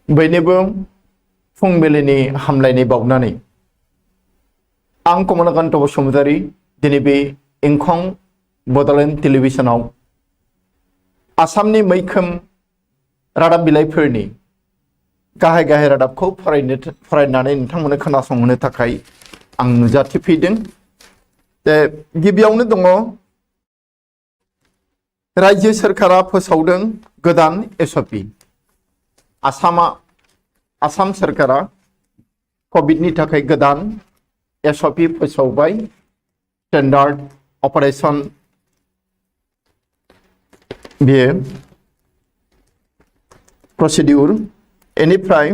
बयनिबो फुंबिलिनि हामलायनाय बावनानै आं कमलाकान्त बसुमतारी दिनै बे इंखं बड'लेण्ड टेलिभिजनाव आसामनि मैखोम रादाब बिलाइफोरनि गाहाय गाहाय रादाबखौ फरायनानै नोंथांमोननो खोनासंहोनो थाखाय आं नुजाथिफैदों। गिबियावनो दङ राज्यो सोरखारा फोसावदों गोदान एसअपि। आसाम सोरखारा कभिडनि थाखाय गोदान एसअपि फोसावबाय। स्टेन्डार्ड अपारेशन बेयो प्रसिडिउर। बेनिफ्राय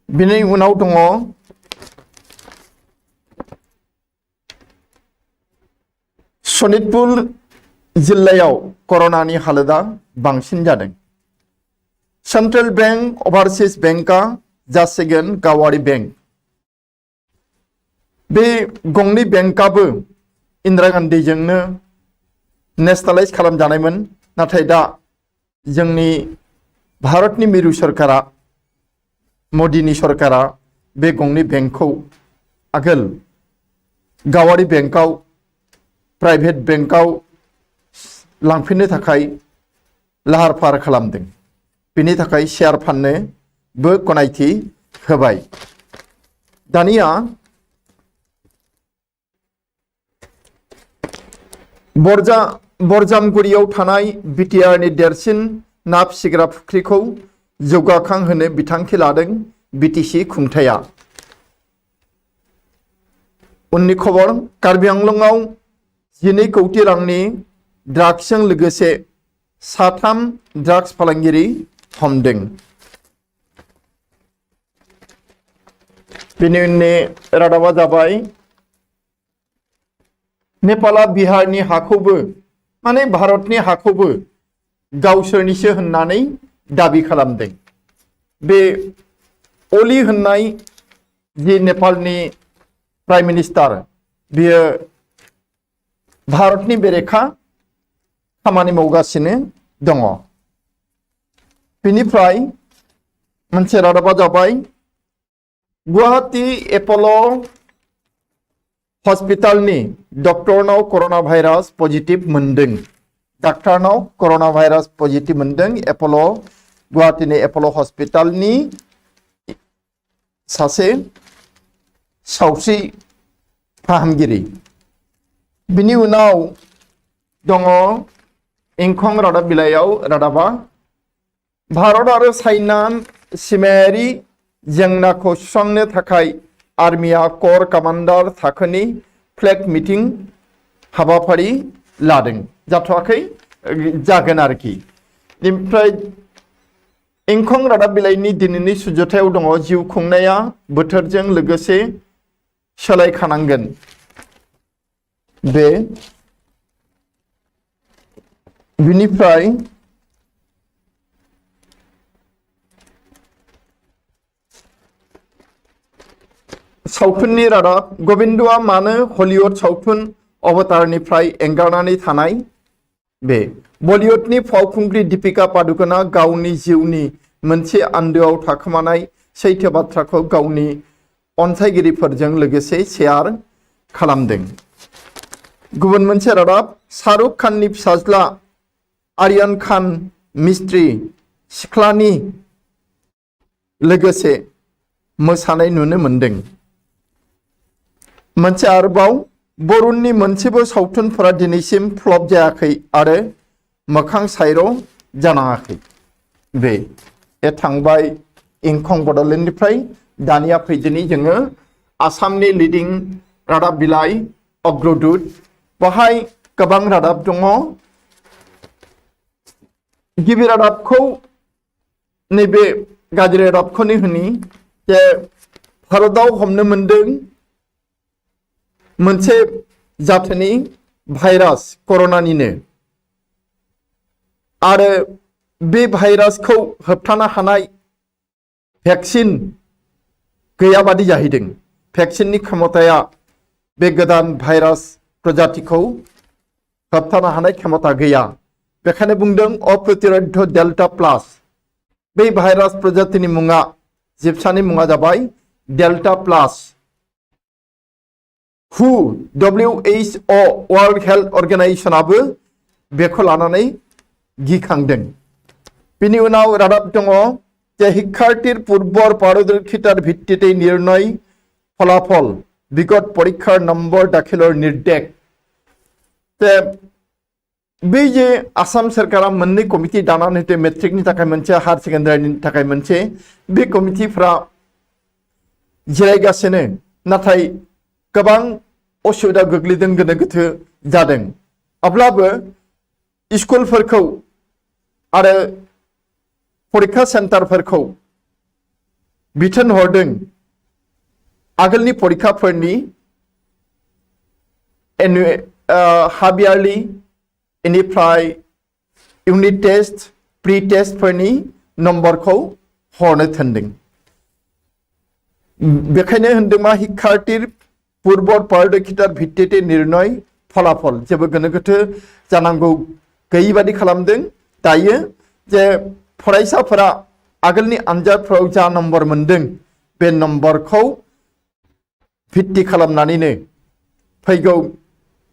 बिनि उनाव दङ सनितपुर जिल्लायाव कर'नानि हालोदा बांसिन जादों। सेंट्रेल बैंक ओभारसीज बैंकआ जासिगोन गावारि बैंक। बे गंनै बैंकआबो इंदिरा गान्धीजोंनो नेशनेलाइज खालामजानायमोन, नाथाय दा जोंनि भारतनि मिरु सरकारा मोदीनि सरकारा बे गंनै बैंकखौ आगोल गावारि बैंकआव प्राइभेट बैंकआव लांफिननो थाखाय लाहार फाहार खालामदों। बिनि थाखाय शेयार फाननोबो गनायथि होबाय। दानिया बरजामगुरियाव थानाय बिटिआरनि देरसिन ना फिसिग्रा फुख्रिखौ जौगाखांहोनो बिथांखि लादों बिटिसि खुंथाया। उननि खबर, कार्बि आंलंआव 12 कौटि रांनि ड्राग्सजों लोगोसे 3 ड्राग्स फालांगिरि हमदों। बेनि उननि रादाबा जाबाय नेपाला बिहारनि हाखौबो माने भारतनि हाखौबो गावसोरनिसो होननानै दाबि खालामदों। बे अली होननाय जि नेपालनि प्राइम मिनिस्टार, बियो भारतनि बेरेखा खामानि मावगासिनो दङ। बिनिफ्राय मोनसे रादाबा जाबाय गुवाहाटी एप'ल' हस्पिटालनि डक्टरनाव कर'ना भाइरास पजिटिव मोनदों। डाक्टारनाव कर'ना भाइरास पजिटिव मोनदों। गुवाहाटीनि एप'ल' हस्पिटालनि सासे सावस्रि फाहामगिरि। बिनि उनाव दङ इंखं रादाब बिलाइयाव रादाबा भारत आरो चाइना सिमायारि जेंनाखौ सुस्रांनो थाखाय आर्मिया कर कामान्डार थाखोनि फ्लेग मिटिं हाबाफारि लादों। जाथ'वाखै, जागोन आरोखि। ओमफ्राय इंखं रादाब बिलाइनि दिनैनि सुजुथायाव दङ जिउ खुंनाया बोथोरजों लोगोसे सोलायखानांगोन। बिनिफ्राय सावथुननि रादाब, गबिन्दआ मानो हलिउड सावथुन अवतारनिफ्राय एंगारनानै थानाय? बे बलिउडनि फावखुंग्रि दीपिका पादुक'णआ गावनि जिउनि मोनसे आन्दोआव थाखोमानाय सैथो बाथ्राखौ गावनि अनसायगिरिफोरजों लोगोसे शेयार खालामदों। गुबुन मोनसे रादाब, शाहरुख खाननि फिसाज्ला आर्यान खान मिस्ट्रि सिख्लानि लोगोसे मोसानाय नुनो मोनदों। मोनसे आरोबाव, बरुणनि मोनसेबो सावथुनफोरा दिनैसिम फ्लप जायाखै आरो मोखां सायर' जानाङाखै। बे थांबाय इंखं बड'लेण्डनिफ्राय। दानिया फैदिनि जोङो आसामनि लिडिं रादाब बिलाइ अग्रदुत। बाहाय गोबां रादाब दङ। गिबि रादाबखौ नैबे गाज्रि रादाबखौनो होनि जे भारतआव हमनो मोनदों मोनसे जाथोनि भाइरास कर'नानिनो, आरो बे भाइरासखौ होबथानो हानाय भेक्सिन गैयाबादि जाहैदों। भेक्सिननि क्षमताया बे गोदान भाइरास प्रजातिखौ होबथानो हानाय क्षमता गैया। बेखायनो बुंदों अप्रतिरोध्य डेल्टा प्लास। बे भाइरास प्रजातिनि मुङा जिबसानि मुङा जाबाय डेल्टा प्लास। हु WHO वर्ल्ड हेल्थ अर्गेनाइजेशनाबो बेखौ लानानै गिखांदों। बिनि उनाव रादाब दङ जे শিক্ষার্থীর পূর্বর পারদর্শিতার ভিত্তিতে নির্ণয় ফলাফল বিগত পরীক্ষার নম্বর দাখিলৰ নির্দেশ। बे जे आसाम सरकारा मोननै कमिटि दानानै होदों मेट्रिकनि थाखाय मोनसे हायर सेकेन्डारिनि थाखाय मोनसे बे कमिटिफ्रा जिरायगासिनो नाथाय गोबां असुबिदा गोग्लैदों गोनो गोथो जादों। अब्लाबो स्कुलफोरखौ आरो परीक्षा सेन्टारफोरखौ बिथोन हरदों आगोलनि परीक्षाफोरनि हाफ यारलि इनिफ्राय यूनिट टेस्ट प्री टेस्टफोरनि नम्बरखौ हरनो थिनदों। बेखायनो होनदों मा শিক্ষার্থীর পূর্বর পারদর্শিতার ভিত্তিতে নির্ণয় ফলাফল जेबो गोनो गोथो जानांगौ गैयि बादि खालामदों। दायो जे फरायसाफोरा आगोलनि आनजादफोराव जा नम्बर मोनदों बे नम्बरखौ भित्ति खालामनानैनो फैगौ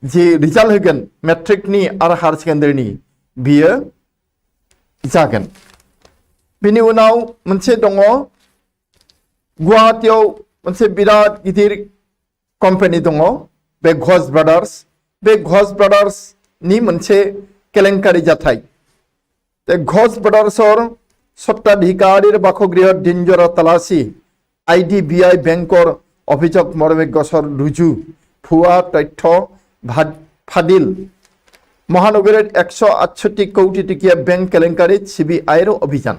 जे रिजाल्ट होगोन मेट्रिकनि आरो हायर सेकेन्डारिनि बियो जागोन। बिनि उनाव मोनसे दङ गुवाहाटीयाव मोनसे बिराद गिदिर कम्पानि दङ बे घोष ब्रादार्स। बे घोष ब्रादार्सनि मोनसे केलेंकारि जाथाय। घोष ब्रादार्सर सत्ताधिकारीर बासगृहत दिनजरा तालाशी IDBI बेंकर अभियोग मर्मे गसर रुजु भुआ तथ्य फादिल महानगरेर 168 कोटी टकिया बैंक केलेंकारि CBI अभियान।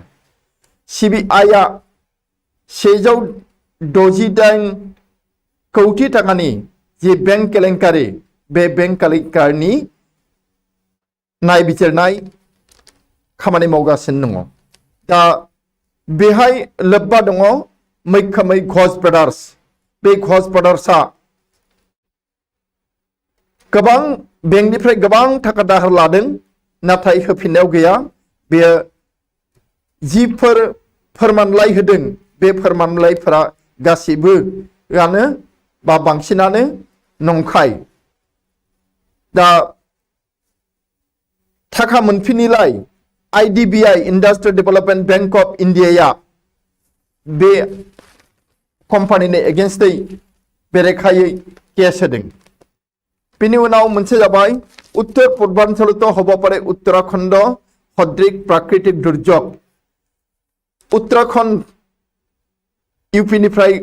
CBI 168 कोटी टाकानि जे बैंक केलेंकारि बे बैंक केलेंकारिनि नायबिजिरनाय खामानि मावगासिनो दङ। दा बेहाय लोब्बा दङ मैखोमै घोष ब्रादार्स। बे घोष ब्रादार्सआ गोबां बेंकनिफ्राय गोबां थाखा दाहार लादों नाथाय होफिननायाव गैया। बेयो जिफोर फोरमानलाइ होदों बे फोरमानलाइफोरा गासिबोआनो बा बांसिनानो नंखाय। दा थाखा मोनफिनिलाय IDBI industrial development bank of India बे कम्पानिनि एगेन्स्टै बेरेखायै केस होदों। बिनि उनाव मोनसे जाबाय उत्तर पूर्वांचलत हब पारे उत्तराखंड सदृश प्राकृतिक दुर्योग। उत्तराखंड यूपीनिफ्राय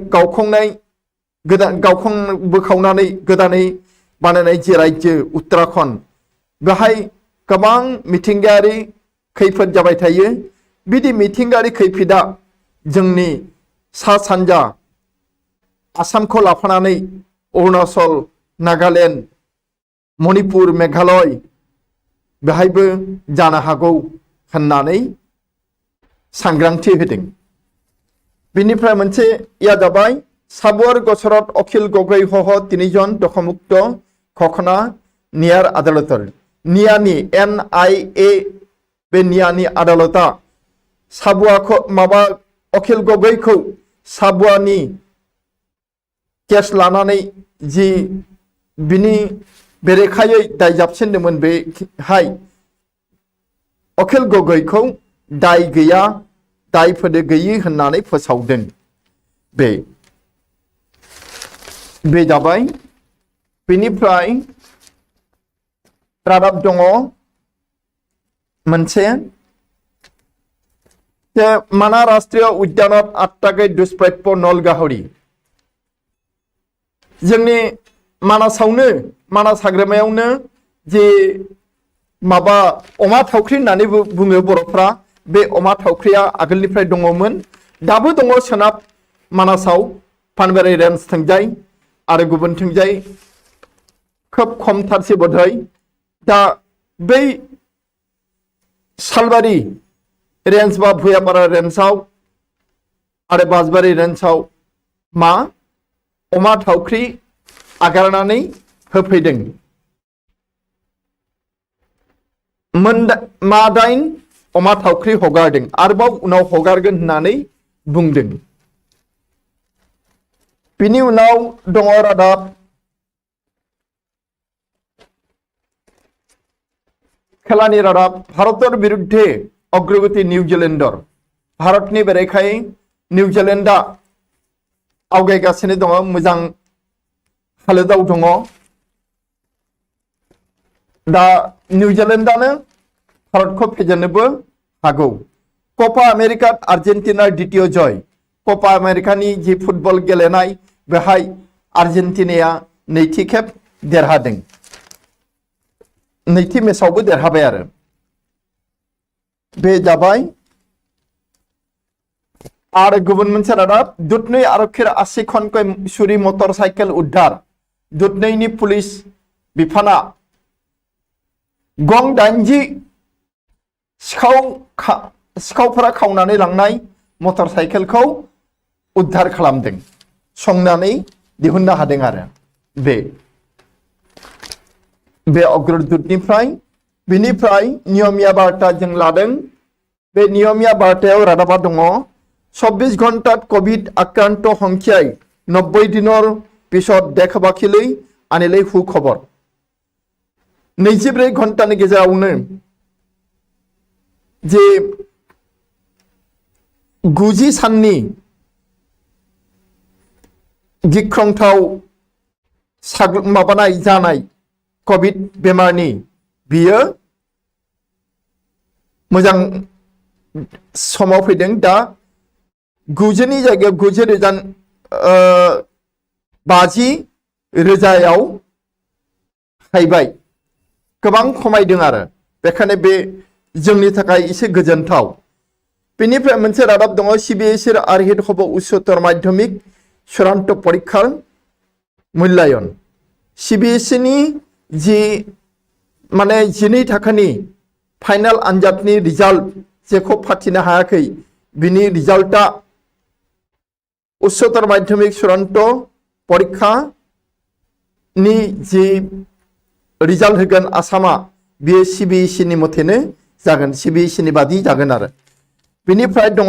बोखावनानै गोदानै बानायनाय जे राज्यो उत्तराखंड बेहाय गोबां मिथिंगायारि खैफोद जाबाय थायो। बिदि मिथिंगायारि खैफोदा जोंनि सा सानजा आसामखौ लाफानानै अरुणाचल नागालैंड मणिपुर मेघालय बेहायबो जानो हागौ होननानै सांग्रांथि होदों। बिनिफ्राय मोनसे या जाबाय साबुवार गसरत अखिल गगৈ सह 3 जन दखमुक्त घटना नियार आदालतर नियानि NIA बे नियानि आदालता साबुवाखौ माबा अखिल गगैखौ साबुवानि केस लानानै जि बिनि बेरेखायै दाय जाबसिनदोंमोन बेहाय अखिल गगैखौ दाय गैया दाय फोदो गैयि होननानै फोसावदों। बे जाबाय। बेनिफ्राय रादाब दङ मोनसे जे माना राष्ट्रीय उद्यानत आट्टाकै दुष्प्राप्य नल गाहरि। जोंनि मानास हाग्रामायावनो जे माबा अमा थावख्रि होननानै बुङो बर'फ्रा बे अमा थावख्रिया आगोलनिफ्राय दङमोन दाबो दङ सोनाब मानासाव पानबारि रेन्ज थिंजाय आरो गुबुनथिंजाय खोब खमथारसै बोधै। दा बै सालबारि रेन्ज बा भुयापारा रेन्जआव आरो बासबारि रेन्जआव मा अमा थावख्रि आगारनानै होफैदों। मादाइन अमा थावख्रि हगारदों आरोबाव उनाव हगारगोन होननानै बुंदों। बिनि उनाव दङ रादाब खेलानि रादाब भारतर बिरुद्धे अग्रगति निउजिलेण्डर भारतनि बेरेखायै निउजिलेण्डआ आवगायगासिनो दङ मोजां हालोदाव दङ दा निउजिलेण्डआनो भारतखौ फेजेननोबो हागौ। कपा आमेरिका आर्जेन्टिना द्वितीय जय कपा आमेरिकानि जि फुटबल गेलेनाय बेहाय आर्जेन्टिनाया नैथि खेब देरहादों नैथि मेचआवबो देरहाबाय आरो बे जाबाय। आरो गुबुन मोनसे रादाब दुधनৈ आरक्षीर 80 खनखै चुरि मटरसाइकेल उद्धार दुधनैनि पुलिस बिफाना गं 80 सिखावफोरा खावनानै लांनाय मटरसाइकेलखौ उद्धार खालामदों संनानै दिहुननो हादों आरो बे अग्रदूतनिफ्राय। बिनिफ्राय नियमिया बार्ता जों लादों बे नियमिया बार्तायाव रादाबा दङ 24 घन्टात कोविड आक्राন্ত সংখ্যাই 90 দিনৰ পিছত দেশবাসীলৈ আনিলে সুখবৰ। 24 ঘণ্টাनि गेजेरावनो जे 90 साननि गिख्रंथाव माबानाय जानाय कोविड बेमारनि बियो मोजां समाव फैदों। दा 90 जायगायाव 90,50,000 हायबाय गोबां खमायदों आरो बेखायनो बे जोंनि थाखाय एसे गोजोनथाव। बेनिफ्राय मोनसे रादाब दङ सिबिएसइ आरहित हब उच्चतर माध्यमिक चुड़ान्त परीक्षार मूल्यायन सिबिएसइ नि जि माने 12 थाखोनि फाइनाल आनजादनि रिजाल्ट जेखौ फाथिनो हायाखै बिनि रिजाल्टआ उच्चतर माध्यमिक चुड़ान्त परीक्षा नि जि रिजाल्ट होगोन आसामा बे सिबिएसइ नि मथेनो जागोन सिबिएसइ नि बादि जागोन आरो। बिनिफ्राय दङ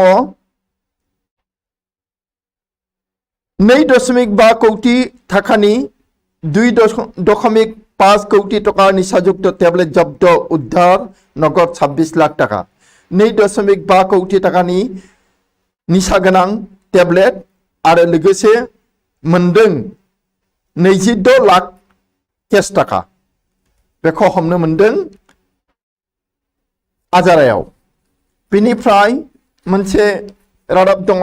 2.5 कोटी थाखानि 2.5 कोटी टका निशायुक्त टेब्लेट जब्द उद्धार नगद 26 लाख टाका 2.5 कोटी टाकानि निशा गोनां टेब्लेट आरो लोगोसे मोनदों 26 लाख केस टाका बेखौ हमनो मोनदों आजारायाव। बिनिफ्राय मोनसे रादाब दङ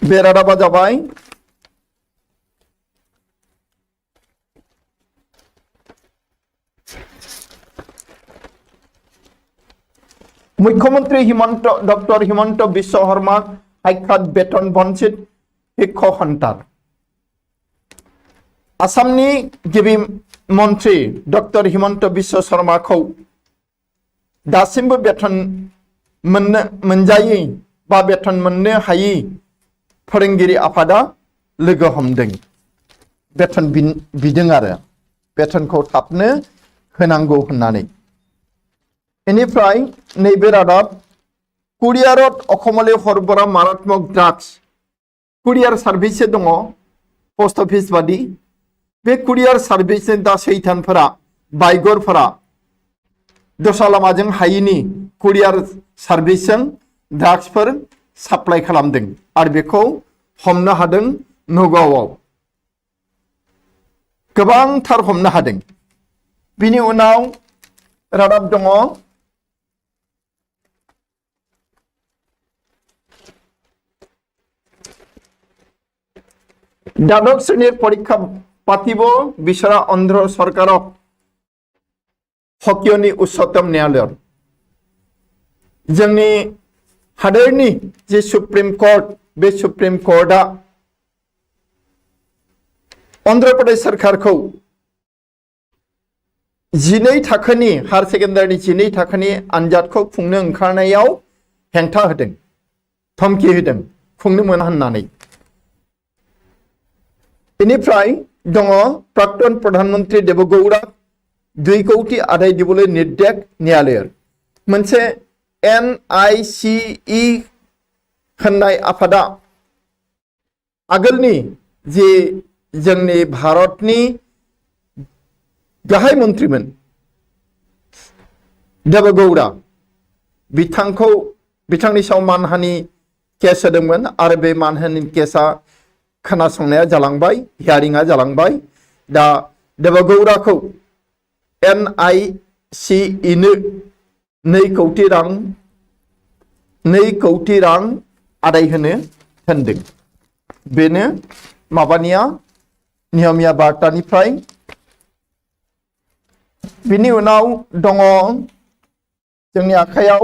बे रादाबा जाबाय मुख्यमंत्री डॉक्टर हिमंत बिश्व शर्मा साक्षात बेतन बंचित शिक्षक सन्तान आसामनि गिबि मन्त्री डॉक्टर हिमंत बिश्व शर्मा को दासिमबो बेतन मोनजायै बा बेतन मोननो हायै फोरोंगिरि आफादा लोगो हमदों बेतन बिदों आरो बेतनखौ थाबनो होनांगौ होननानै। बेनिफ्राय नैबे रादाब कुरियारत अखमले हरबरा मारात्मक ड्राग्स कुरियार सार्भिस दङ पोस्ट अफिस बादि बे कुरियार सार्भिस दा सैतानफोरा बायगरफोरा दस्रा लामाजों हायिनि कुरियार सार्भिसजों ड्राग्सफोर साप्लाय खालामदों आरो बेखौ हमनो हादों नगावआव गोबांथार हमनो हादों। बिनि उनाव रादाब दङ द्वादश श्रेणीर परीक्षा पातिब बिसरा अन्ध्र सरकारक हकियनि उच्चतम न्यायालय जोंनि हादोरनि जे सुप्रीम कोर्ट बे सुप्रीम कोर्टआ अन्ध्र प्रदेश सरकारखौ 12 थाखोनि हायर सेकेन्डारिनि 12 थाखोनि आनजादखौ खुंनो ओंखारनायाव हेंथा होदों धमकी होदों खुंनो मोना होननानै। बेनिफ्राय दङ प्राक्तन प्रधानमंत्री देवेगौड़ा 2 कौटि आदाय दिबोले निर्देश न्यायालय मोनसे NICE होननाय आफादा आगोलनि जे जोंनि भारतनि गाहाय मन्त्रिमोन देबगौड़ा बिथांनि सायाव मानहानि केस होदोंमोन आरो बे मानहानि केसा खोनासंनाया जालांबाय हियारिंआ जालांबाय दा देबगौड़ाखौ NICE नो 2 कौटि रां आदाय होनो होनदों बेनो माबानिया नियमिया बार्तानिफ्राय बिनि उनाव दङ जोंनि आखायाव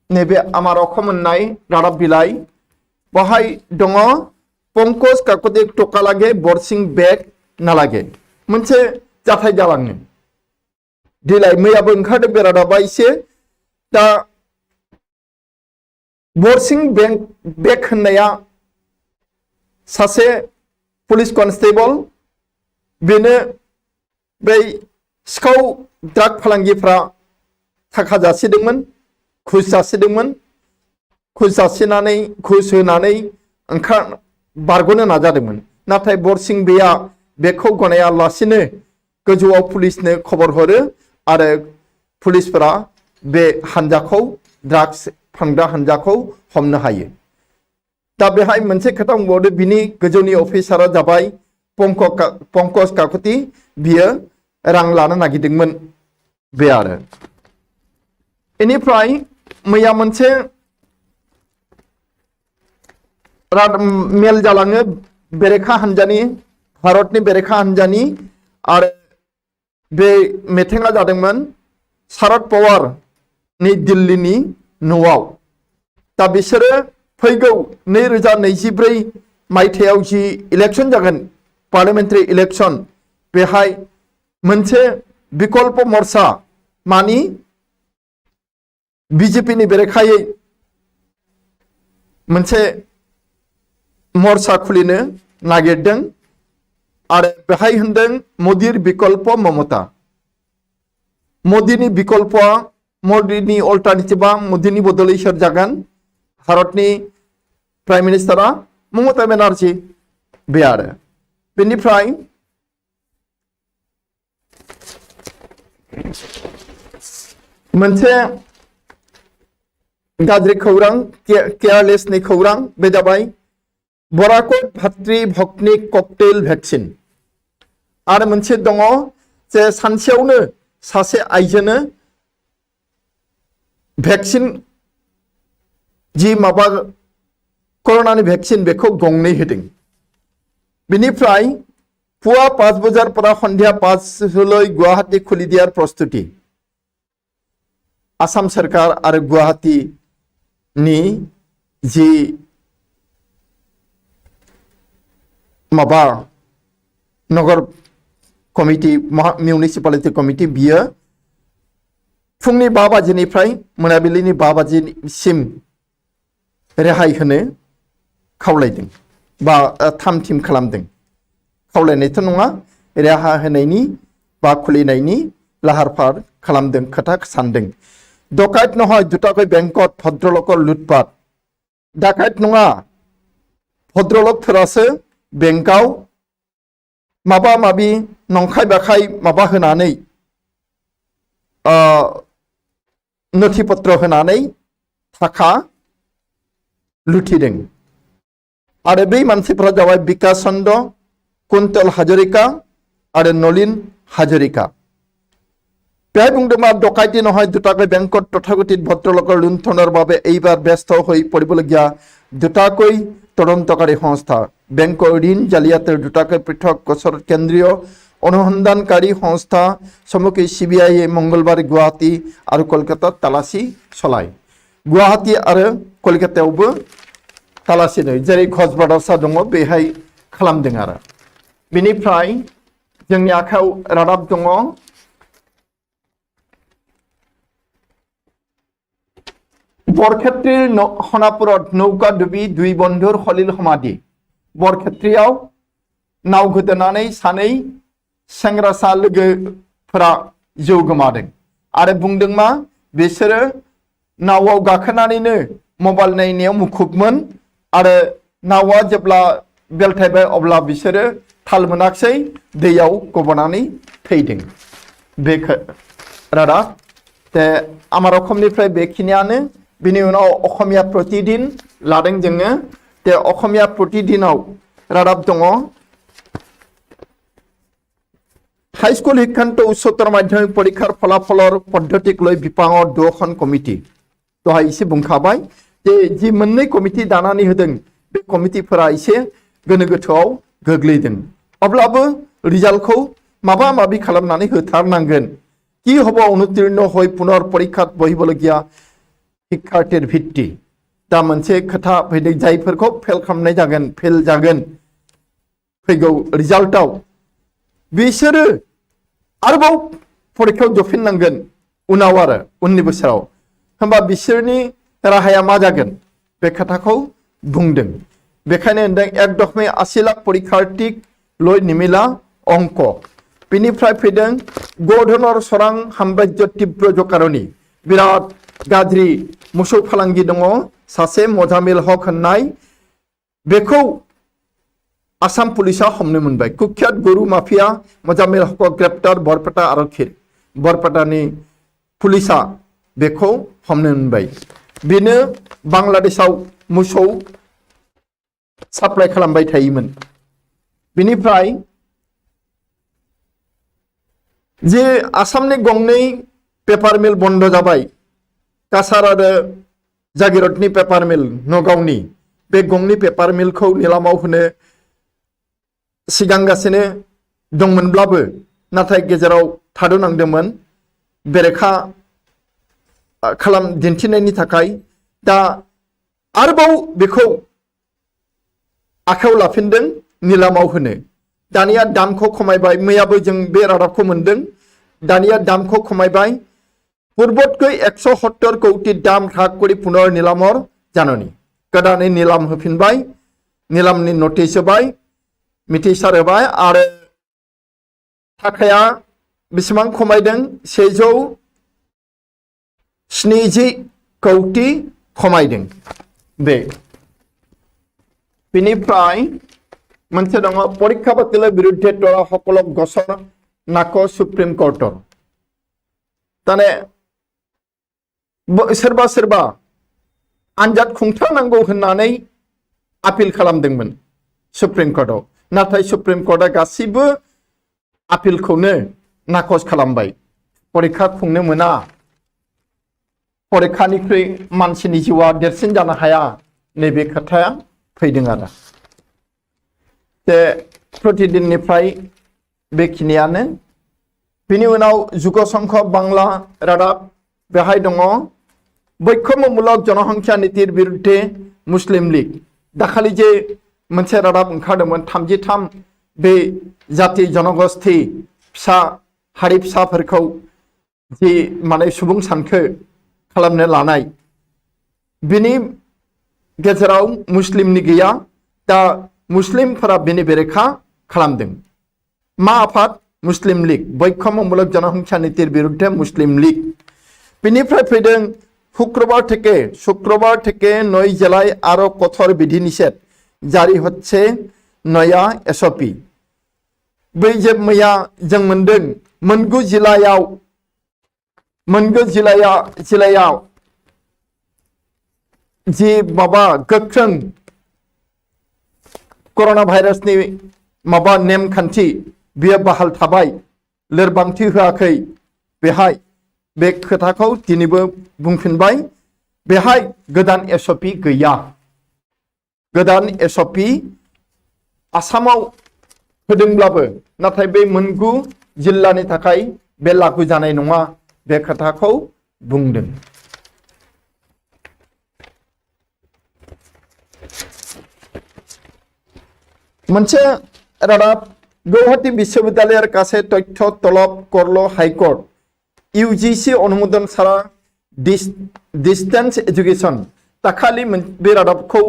नैबे आमार अखम होननाय रादाब बिलाइ बाहाय दङ पंकज काकति टकालागे बरसिं बेग नालागे मोनसे जाथाय जालाङो दिलाइ मैयाबो ओंखारदों बे रादाबा एसे दा बरसिं बेग होननाया सासे पुलिस कनस्टेबल बेनो बै सिखाव ड्राग फालांगिफ्रा थाखा जासिदोंमोन घुस जासिदोंमोन घुस होनानै बारग'नो नाजादोंमोन नाथाय बरसिं बेया बेखौ गनायालासिनो गोजौआव पुलिसनो खबर हरो आरो पुलिसफोरा बे हानजाखौ ड्राग्स फानग्रा हानजाखौ हमनो हायो दा बेहाय मोनसे खोथा बुंबावदो बिनि गोजौनि अफिसारा जाबाय पंकज काकति बियो रां लानो नागिरदोंमोन बे आरो इनिफ्राय मैया मोनसे मेल जालाङो बेरेखा हानजानि भारतनि बेरेखा हानजानि आरो बे मिटिंआ जादोंमोन शरद पवारनि दिल्लीनि न'आव दा बिसोरो फैगौ 2024 मायथाइयाव जि इलेक्शन जागोन पार्लियामेन्टारि इलेक्शन बेहाय मोनसे विकल्प मोर्चा मानि बीजेपीनि बेरेखायै मोनसे मोर्चा खुलिनो नागिरदों आरो बेहाय होनदों मोदीर विकल्प ममता मोदीनि विकल्पआ मोदीनि अल्टारनेटिभआ मोदीनि बदलै सोर जागोन भारतनि प्राइम मिनिस्टारा ममता बेनार्जी बे आरो बेनिफ्राय मोनसे गाज्रि खौरां केयारलेसनि खौरां बे जाबाय बराकत भातृ भक्ति ककटेल भेक्सिन आरो मोनसे दङ जे सानसेयावनो सासे आइजोनो भेक्सिन जि माबा कर'नानि भेक्सिन बेखौ गंनै होदों बेनिफ्राय पुवा 5 बजार পৰা सन्ধিया 5 লৈ गुवाहाटी खुलि दियार प्रस्तुति आसाम सरकार आरो गुवाहाटीनि जि माबा नगर कमिटि मिउनिसिपालिटि कमिटि बियो फुंनि 5 बाजिनिफ्राय मोनाबिलिनि 5 बाजिसिम रेहाय होनो खावलायदों बा थाम-थिम खालामदों खावलायनायथ' नङा रेहा होनायनि बा खुलिनायनि लाहार फाहार खालामदों खोथा सानदों डकायत নহয় दुटाকৈ बेंकत भद्रलोकर लुटपाट डाकायत नङा भद्रलोकफोरासो बेंकाव माबा माबि नंखाय बाखाय माबा होनानै नथि पत्र होनानै थाखा लुथिदों आरो बै मानसिफोरा जाबाय बिकास चन्द्र कुन्तल हाजरिका आरो नलिन हाजरिका बेहाय बुंदोंमा डकायती নহয় दुटाকৈ बेंकत तथागतित भद्रलोकर लुण्ठনৰ বাবে এইবাৰ ব্যস্ত হৈ পৰিবলগীয়া দুটাকৈ তদন্তকাৰী সংস্থা বেংকৰ ঋণ জালিয়াতিৰ দুটাকৈ পৃথক গোচৰত কেন্দ্ৰীয় অনুসন্ধানকাৰী সংস্থা চমুকৈ CBI মঙ্গলবাৰে গুৱাহাটী আৰু কলকাতাত তালাচী চলায় गुवाहाटी आरो कलकातायावबो तालासि नै जेरै घचबादासा दङ बेहाय खालामदों आरो बेनिफ्राय जोंनि आखायाव रादाब दङ बरखेत्रीर खनापुरत नौका डुबि 2 बन्धुर खलिल समाधि बरखेत्रीयाव नाव गोदोनानै सानै सेंग्रासा लोगो फोरा जिउ गोमादों आरो बुंदों मा बिसोरो नावाव गाखोनानैनो मबाइल नायनायाव मुखुबमोन आरो नावा जेब्ला बेलथायबाय अब्ला बिसोरो थाल मोनाखिसै दैयाव गबनानै थैदों बे रादाब ते आमार अखमनिफ्राय बेखिनियानो बिनि उनाव अखमिया प्रतिदिन लादों जोङो ते अखमिया प्रतिदिनाव रादाब दङ हाई स्कुल शिक्षान्त उच्चतर माध्यमिक परीक्षार फलाफलर पद्धतिक लै बिफाङाव 2 कमिटि दहाय एसे बुंखाबाय जे जि मोननै कमिटि दानानै होदों बे कमिटिफोरा एसे गोनो गोथोआव गोग्लैदों अब्लाबो रिजाल्टखौ माबा माबि खालामनानै होथारनांगोन কি হব অনুতীর্ণ হই পুনর পরীক্ষাত বহিবলগিয়া শিক্ষাर्थीर भित्ति दा मोनसे खोथा फैदों जायफोरखौ फेल खालामनाय जागोन फेल जागोन फैगौ रिजाल्टआव बिसोरो आरोबाव परीक्षायाव जफिननांगोन उनाव आरो उननि बोसोराव होमबा बिसोरनि राहाया मा जागोन बे खोथाखौ बुंदों बेखायनो होनदों 1.80 लाख परीक्षार्थी लय निमिला अंक बिनिफ्राय फैदों गधनर सरां साम्राज्य तीव्र जकारनि बिराद गाज्रि मोसौ फालांगि दङ सासे मजामिल हक होननाय बेखौ आसाम पुलिसा हमनो मोनबाय कुख्यात गरु माफिया मजामिल हक ग्रेप्टार बरपेटा आरक्षी बरपेटानि पुलिसा बेखौ हमनो मोनबाय बेनो बांलादेशआव मोसौ साप्लाय खालामबाय थायोमोन बिनिफ्राय जे आसामनि गंनै पेपार मिल बन्द जाबाय कासार आरो जागिरतनि पेपार मिल नगावनि बे गंनै पेपार मिलखौ निलामाव होनो सिगांगासिनो दंमोनब्लाबो नाथाय गेजेराव थाद'नांदोंमोन बेरेखा खालाम दिन्थिनायनि थाखाय दा आरोबाव बेखौ आखायाव लाफिनदों निलामाव होनो दानिया दामखौ खमायबाय मैयाबो जों बे रादाबखौ मोनदों दानिया दामखौ खमायबाय पूर्वतकै 170 कोटी दाम ह্রাস করে पुनर निलामर जाननि गोदानै निलाम होफिनबाय निलामनि नटिस होबाय मिथिसार होबाय आरो थाखाया बेसेबां खमायदों 170 कोटी खमायदों बे बिनिफ्राय मोनसे दङ परीक्षा बातिलर बिरुद्धे तरा सकलक गसर नाक सुप्रीम कोर्टर ताने सोरबा सोरबा आनजाद खुंथारनांगौ होननानै आपिल खालामदोंमोन सुप्रीम कोर्टआव नाथाय सुप्रीम कोर्टआ गासिबो आपिलखौनो नाकच खालामबाय परीक्षा खुंनो मोना परीक्षानिख्रुइ मानसिनि जिउआ देरसिन जानो हाया नैबे खोथाया फैदों आरो प्रतिदिननिफ्राय बेखिनियानो बिनि उनाव जुग संख बांला रादाब बेहाय दङ बैखम्यमूलक जनसंख्या नीतिर बिरुद्धे मुस्लिम लीग दाखालि जे मोनसे रादाब ओंखारदोंमोन 33 बे जाति जनगोष्ठी फिसा हारि फिसाफोरखौ जि माने सुबुं सानखो खालामनो लानाय बिनि गेजेराव मुस्लिमनि गैया दा मुस्लिमफोरा बेनि बेरेखा खालामदों मा आफाद मुस्लिम लीग बैखम्यमूलक जनसंख्या नीतिर बिरुद्धे मुस्लिम लीग बिनिफ्राय फैदों शुक्रबार থেকে 9 জেলায় আরো কঠোর বিধিনিষেধ জারি হচ্ছে নয়া এসপি बै जे मैया जों मोनदों मोनगु जिल्लायाव जि माबा गोख्रों करona भाइरासनि माबा नेमखान्थि बियो बहाल थाबाय लोरबांथि होआखै बेहाय बे खोथाखौ दिनैबो बुंफिनबाय बेहाय गोदान एसपि गैया गोदान एसपि आसामाव होदोंब्लाबो नाथाय बे मोनगु जिल्लानि थाखाय बे लागु जानाय नङा बे खोथाखौ बुंदों मोनसे रादाब गुवाहाटी विश्वविद्यालयेर काছে तथ्य तलब करलो हाईकोर्ट यूजीसी अनुमोदन सारा डिस्टेंस एजुकेशन दाखालि बे रादाबखौ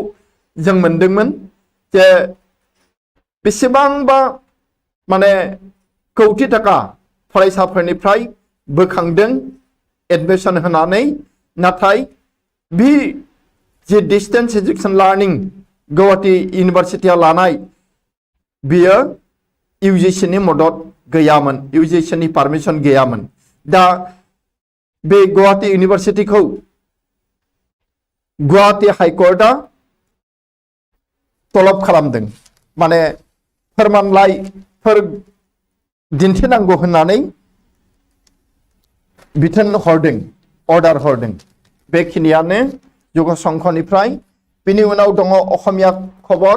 जों मोनदोंमोन जे बेसेबांबा माने कौटि टाका फरायसाफोरनिफ्राय बोखांदों एडमिशन होनानै नाथाय बे जे डिस्टेंस एजुकेशन लार्निं गुवाहाटी इउनिभारसिटिया लानाय बियो UGC नि मदद गैयामोन UGC नि पारमिशन गैयामोन दा बे गुवाहाटी इउनिभारसिटिखौ गुवाहाटी हाइकर्टआ तलब खालामदों माने फोरमानलाइफोर दिन्थिनांगौ होननानै बिथोन हरदों अर्डार हरदों बेखिनियानो युग संघनिफ्राय बिनि उनाव दङ असमिया खबर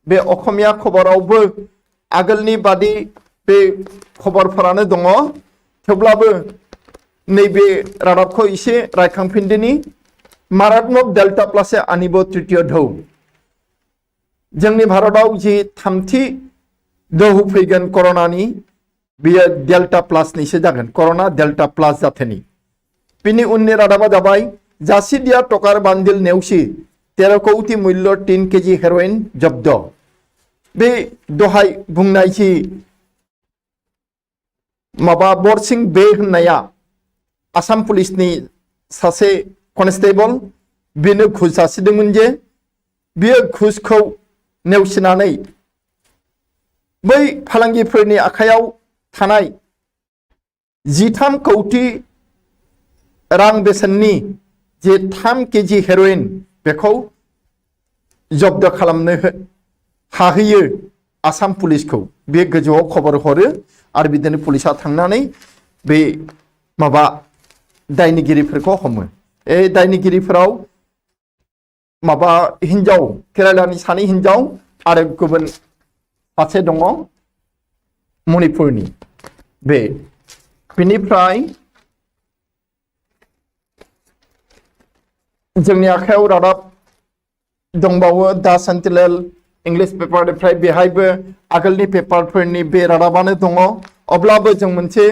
बे असमिया खबरावबो आगोलनि बादि बे खबरफोरानो दङ थेवब्लाबो नैबे रादाबखौ एसे रायखांफिनदिनि मारात्मक डेल्टा प्लास आनिबो तृतीय ढौ जोंनि भारताव जि थामथि दोहौ फैगोन कर'नानि बियो डेल्टा प्लासनिसो जागोन कर'ना डेल्टा प्लास जाथोनि बिनि उननि रादाबा जाबाय जासिदिया टकार बान्दिल नेवसि 13 कौटि मूल्य 3 केजि हेर'इन जब्द बे दहाय बुंनाय जि माबा बरसिं बे होननाया आसाम पुलिसनि सासे कनस्टेबल बेनो घुस जासिदोंमोन जे बियो घुसखौ नेवसिनानै बै फालांगिफोरनि आखायाव थानाय 13 कौटि रां बेसेननि जे 3 केजि हेर'इन बेखौ जब्द खालामनो हाहैयो आसाम पुलिसखौ बे गोजौआव खबर हरो आरो बिदिनो पुलिसा थांनानै बे माबा दायनिगिरिफोरखौ हमो दायनिगिरिफोराव माबा हिनजाव केरालानि सानै हिनजाव आरो गुबुन सासे दङ मणिपुरनि बेनिफ्राय जोंनि आखायाव रादाब दंबावो दा सेन्टिनेल इंलिश पेपारनिफ्राय बेहायबो आगोलनि पेपारफोरनि बे रादाबानो दङ अब्लाबो जों मोनसे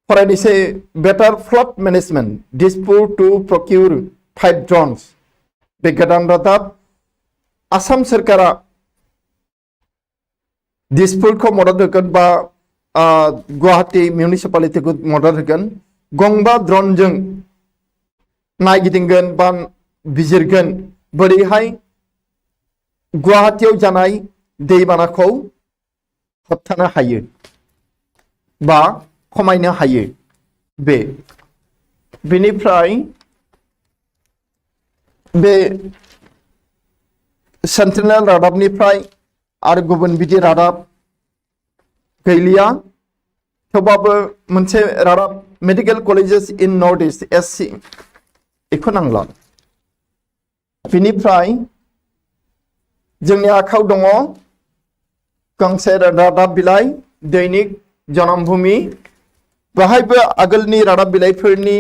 फरायनोसै better flood management Dispur to procure 5 drones बे गोदान रादाब आसाम सरकारा दिसपुरखौ मदद होगोन बा गुवाहाटी मिउनिसिपालिटिखौ मदद होगोन गंबा ड्रोनजों नायगिदिंगोन बा बिजिरगोन बोरैहाय गुवाहाटीयाव जानाय दैबानाखौ होबथानो हायो बा खमायनो हायो बेनिफ्राय बे सेन्टिनेल रादाबनिफ्राय आरो गुबुन बिदि रादाब गैलिया थेवबाबो मोनसे रादाब मेडिकेल कलेजेस इन नर्थ ईस्ट SC बेखौ नांला बिनिफ्राय जोंनि आखायाव दङ गांसे रादाब बिलाइ दैनिक जनमभूमि बेहायबो आगोलनि रादाब बिलाइफोरनि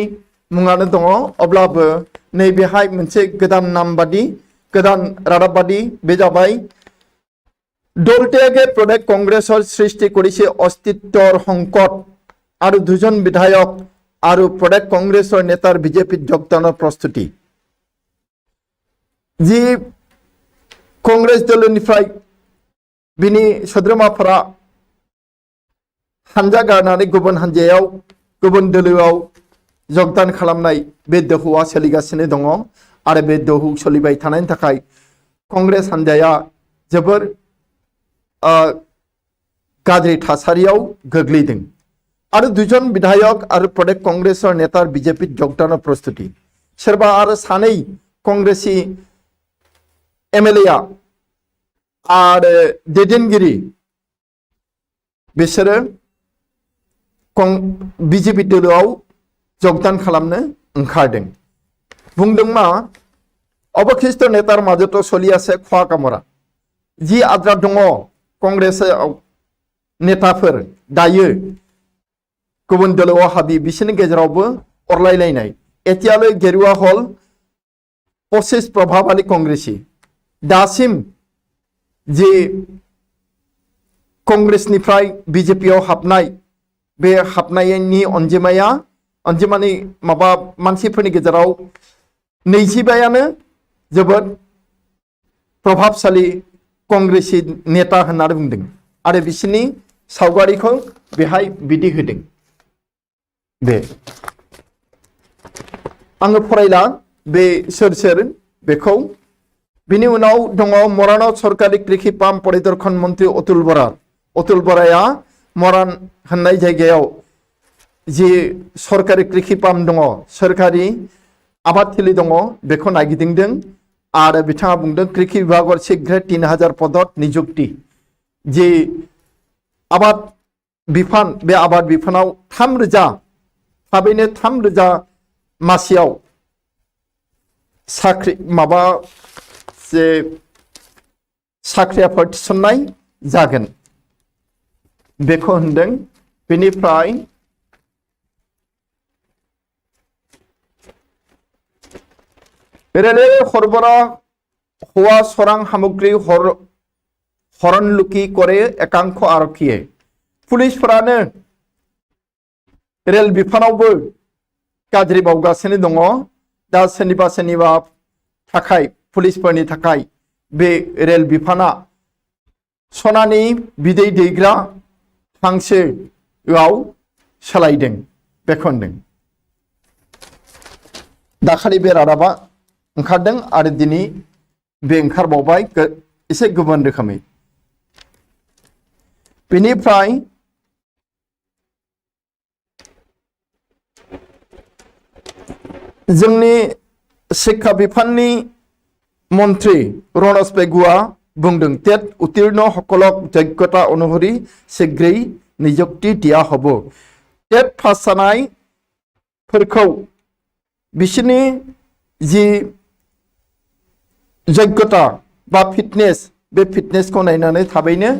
मुङानो दङ अब्लाबो नैबेहाय मोनसे गोदान नाम बादि गोदान रादाब बादि बे जाबाय দলটিয়াকে প্রদেশ কংগ্রেসৰ সৃষ্টি কৰিছে অস্তিত্বৰ সংকট আৰু দুজন বিধায়ক আৰু প্ৰদেশ কংগ্ৰেছৰ নেতাৰ বিজেপিত যোগদানৰ প্ৰস্তুতি যি কংগ্ৰেছ দলनिफ्राय बिनि सोद्रोमाफोरा हानजा गारनानै गुबुन हानजायाव गुबुन दोलोआव योगदान खालामनाय बे दोहौआ सोलिगासिनो दङ आरो बे दोहौ सोलिबाय थानायनि थाखाय कंग्रेस हानजाया जोबोर गाज्रि थासारियाव गोग्लैदों आरो दुजन विधायक आरो प्रदेश कंग्रेसर नेतार बीजेपी योगदान प्रस्तुति सोरबा आरो सानै कंग्रेसी MLA आरो दैदेनगिरि बिसोरो बीजेपी दोलोआव योगदान खालामनो ओंखारदों बुंदों मा अबखिष्ट नेतार माजोथ सलि आछे खहा कामरा जी आद्रा दङ कंग्रेस नेताफोर दायो गुबुन दोलोआव हाबि बिसोरनि गेजेरावबो अरलायलायनाय एतियालै गेरुवा हल 25 प्रभाबाली कंग्रेसी दासिम जे कंग्रेसनिफ्राय बीजेपीआव हाबनाय बे हाबनायनि अनजिमानि माबा मानसिफोरनि गेजेराव 25आनो जोबोद प्रभाबशाली कंग्रेसी नेता होननानै बुंदों आरो बिसोरनि सावगारिखौ बेहाय बिदि होदों बे आङो फरायला बे सोर बेखौ बिनि उनाव दङ मरानाव सरकारि कृषि पाम्प परिदर्शन मन्त्रि अतुल बराया मरान होननाय जायगायाव जि सरकारि कृषि पाम्प दङ सोरखारि आबादथिलि दङ बेखौ नायगिदिंदों आरो बिथाङा बुंदों कृषि विभागआव शीघ्र 3000 पदत नियुक्ति जि आबाद बिफान बे आबाद बिफानाव 3000 थाबैनो 3000 मासियाव साख्रि माबा जे साख्रियाफोर थिसननाय जागोन बेखौ होनदों बेनिफ्राय रेलवे हरबरा हवा सरां सामग्री हरनलुकी करे एकांश आरक्षीये पुलिसफोरानो रेल बिफानावबो गाज्रि मावगासिनो दङ दा सोरनिबा थाखाय पुलिसफोरनि थाखाय बे रेल बिफाना सनानि बिदै दैग्रा हांसोआव सोलायदों बेखौ होनदों दाखालि बे रादाबा ओंखारदों आरो दिनै बे ओंखारबावबाय एसे गुबुन रोखोमै बेनिफ्राय जोंनि शिक्षा बिफाननि मन्त्री रनज पेगुआ बुंदों टेट उत्तीर्ण सकलक योग्यता अनुसरि शीघ्रै नियुक्ति दिया हब टेट पास जानायफोरखौ बिसोरनि जि योग्यता बा फिटनेस बे फिटनेसखौ नायनानै थाबैनो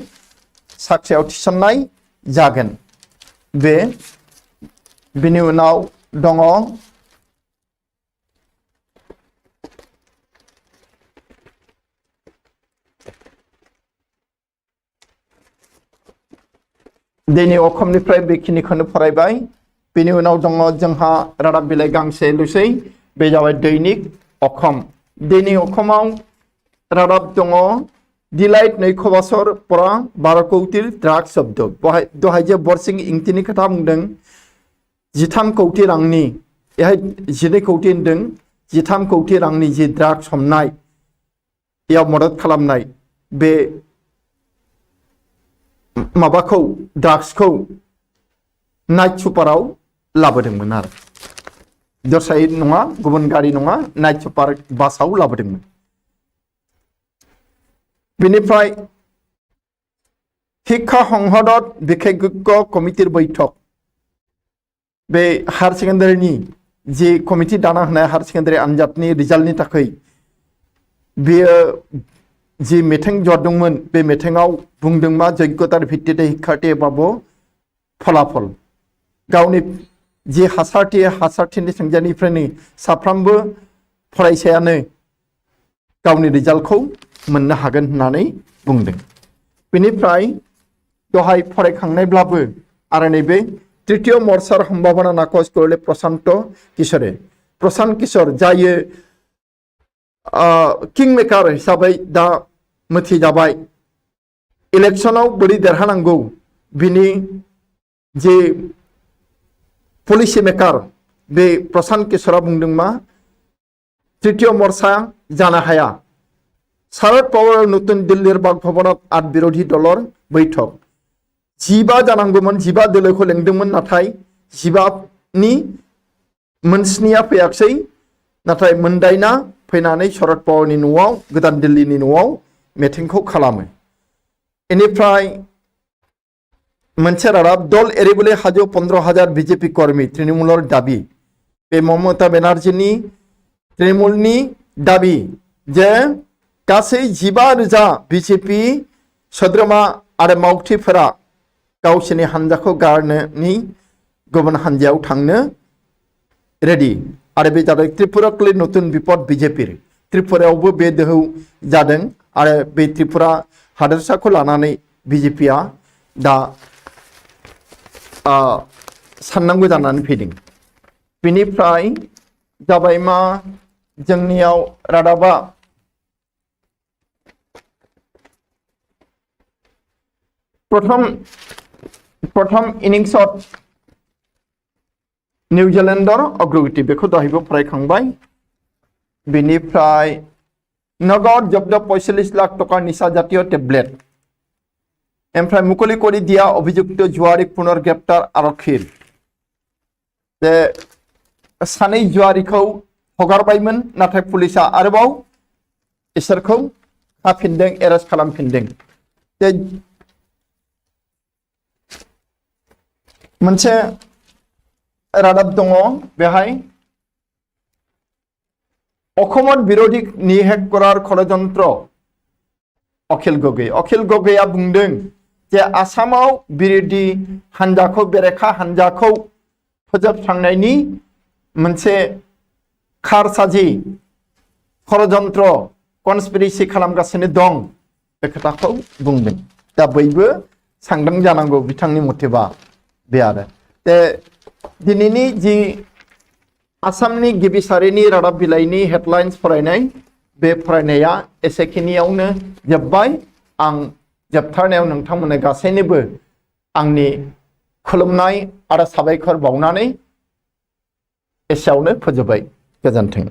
साख्रियाव थिसननाय जागोन बेनि उनाव दङ दिनै अखमनिफ्राय बेखिनिखौनो फरायबाय बेनि उनाव दङ जोंहा रादाब बिलाइ गांसेल'सै बे जाबाय दैनिक अखम दैनिक अखमाव रादाब दङ डिलाइट नैखबासर परा 12 कौटि ड्राग्स शब्द दहाय जे बरसिं इंथिनि खोथा बुंदों 13 कौटि रांनि बेहाय 12 कौटि होनदों 13 कौटि रांनि जि ड्राग्स हमनाय याव मदद खालामनाय बे माबाखौ ड्राग्सखौ नाइट सुपाराव लाबोदोंमोन आरो दस्रायै नङा गुबुन गारि नङा नाइट सुपार बासाव लाबोदोंमोन बेनिफ्राय शिक्षा संसदत विशेषज्ञ कमिटिर बैठक बे हायर सेकेन्डारिनि जि कमिटि दाना होनाय हायर सेकेन्डारि आनजादनि रिजाल्टनि थाखाय बेयो जि मिटिं जदोंमोन बे मिटिंआव बुंदों मा योग्यतार भित्तिते शिक्षार्थी बाबो फलाफल गावनि जि हासारथिनि सोंजानिफ्रायनो साफ्रोमबो फरायसायानो गावनि रिजाल्टखौ मोननो हागोन होननानै बुंदों बेनिफ्राय दहाय फरायखांनायब्लाबो आरो नैबे तृतीय मोर्चार सम्भावना नाकच करले प्रशांत किशोर जायो किं मेकार हिसाबै दा मिथिजाबाय इलेक्शनाव बोरै देरहानांगौ बिनि जे पलिसि मेकार बे प्रशांत किशोरा बुंदों मा तृतीय मोर्चा जानो हाया शरद पावार नतुन दिल्लीर बागभवनाव 8 बिरोधी दलर बैठक 15 जानांगौमोन 15 दोलोखौ लेंदोंमोन नाथाय 15नि मोनस्निया फैयाखै नाथाय मोनदाइना फैनानै शरद पावारनि न'आव गोदान दिल्लीनि न'आव मिटिंखौ खालामो बेनिफ्राय मोनसे रादाब दल एरिबोले हाजो 15,000 बीजेपी कर्मी तृणमूलर दाबी बे ममता बेनार्जीनि तृणमूलनि दाबी जे गासै 15,000 बीजेपी सोद्रोमा आरो मावथिफोरा गावसोरनि हानजाखौ गारनानै गुबुन हानजायाव थांनो रेडि आरो बे जादों त्रिपुराखलि नतुन बिपद बीजेपी त्रिपुरायावबो बे दोहौ जादों आरो बे त्रिपुरा हादोरसाखौ लानानै बीजेपीआ दा साननांगौ जानानै फैदों बेनिफ्राय जाबाय मा जोंनियाव रादाबा प्रथम इनिंसआव निउजिलेन्डर अग्रगति बेखौ दहायबो फरायखांबाय बेनिफ्राय नगद जब्द 45 लाख टका निसा जातीय टेब्लेट ओमफ्राय मुकলি কৰি দিয়া অভিযুক্ত जुआरिक पुनर्ग्रेप्टार आरक्षीर जे सानै जुआरिखौ हगारबायमोन नाथाय पुलिसा आरोबाव इसोरखौ खाफिनदों एरेस्ट खालामफिनदों जे मोनसे रादाब दङ बेहाय অসমত বিৰোধী নিষেধ কৰাৰ ষড়যন্ত্ৰ अखिल गगैया बुंदों जे आसामाव बिरोधी हान्जाखौ बेरेखा हान्जाखौ फोजोबस्रांनायनि मोनसे खारसाजि षड़यन्त्र कनस्पिरेसि खालामगासिनो दं बे खोथाखौ बुंदों दा बयबो सांदों जानांगौ बिथांनि मथेबा बे आरो दे दिनैनि जि आसामनि गिबि सारिनि रादाब बिलाइनि हेडलाइन्स फरायनाय बे फरायनाया एसेखिनियावनो जोब्बाय आं जोबथारनायाव नोंथांमोननो गासैनोबो आंनि खुलुमनाय आरो साबायखर बावनानै एसेयावनो फोजोबबाय गोजोन्थों।